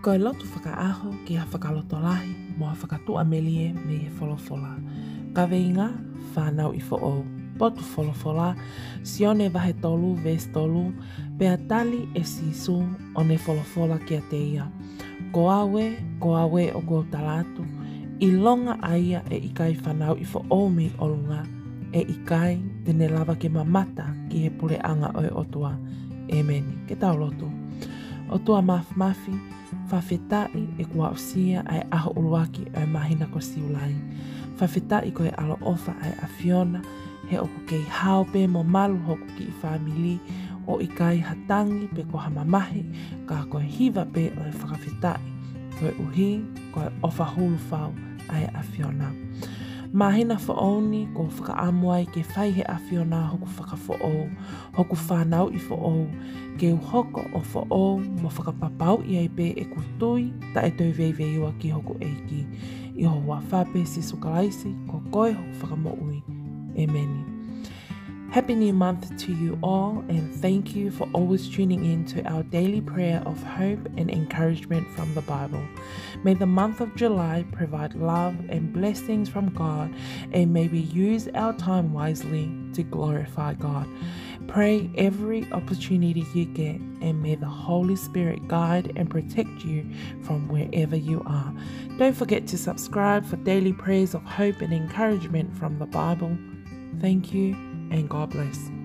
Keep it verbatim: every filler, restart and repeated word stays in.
Ko e lotu fakaʻaho ki ha fakalotolahi mo ha fakatuʻamelie mei he folofola. Kaveinga: Fanauʻi Foʻou. Potu folofola: Sione vahe tolu veesi tolu. Pea tali ʻe Sīsū ʻo ne folofola kiate ia: Ko au ē, ko au ē ʻoku ou tala atu, ʻilonga ʻa ia ʻe ʻikai fanauʻi foʻou mei ʻolunga, ʻe ʻikai te ne lava ke mamata ki he puleʻanga ʻo e ʻOtua. ʻEmeni. Ke tau lotu. ʻOtua Māfimafi, fakafetaʻi ʻeku aʻusia ʻa e ʻaho ʻuluaki ʻo e māhina ko Siulai. Fakafetaʻi ko e ʻaloʻofa ʻa e ʻAfiona, he ʻoku kei hao pē mo malu hoku kiʻi fāmili, ʻo ʻikai ha tangi pe ko ha mamahi, ka ko e hiva pē ʻo e fakafetaʻi, koeʻuhi ko e ʻofa hulu fau ʻa e ʻAfiona. Māhina foʻou ni, ʻoku ou fakaʻamu ai ke fai he ʻAfiona hoku fakafoʻou, hoku fanauʻi foʻou, ke u hoko ʻo foʻou mo fakapapauʻi ai pē ʻeku tui taʻetoeveiveiua ki hoku ʻEiki. ʻI ho huafa pē, Sīsū Kalaisi, ko koe hoku Fakamoʻui. ʻEmeni. Happy New Month to you all, and thank you for always tuning in to our daily prayer of hope and encouragement from the Bible. May the month of July provide love and blessings from God, and may we use our time wisely to glorify God. Pray every opportunity you get, and may the Holy Spirit guide and protect you from wherever you are. Don't forget to subscribe for daily prayers of hope and encouragement from the Bible. Thank you, and God bless.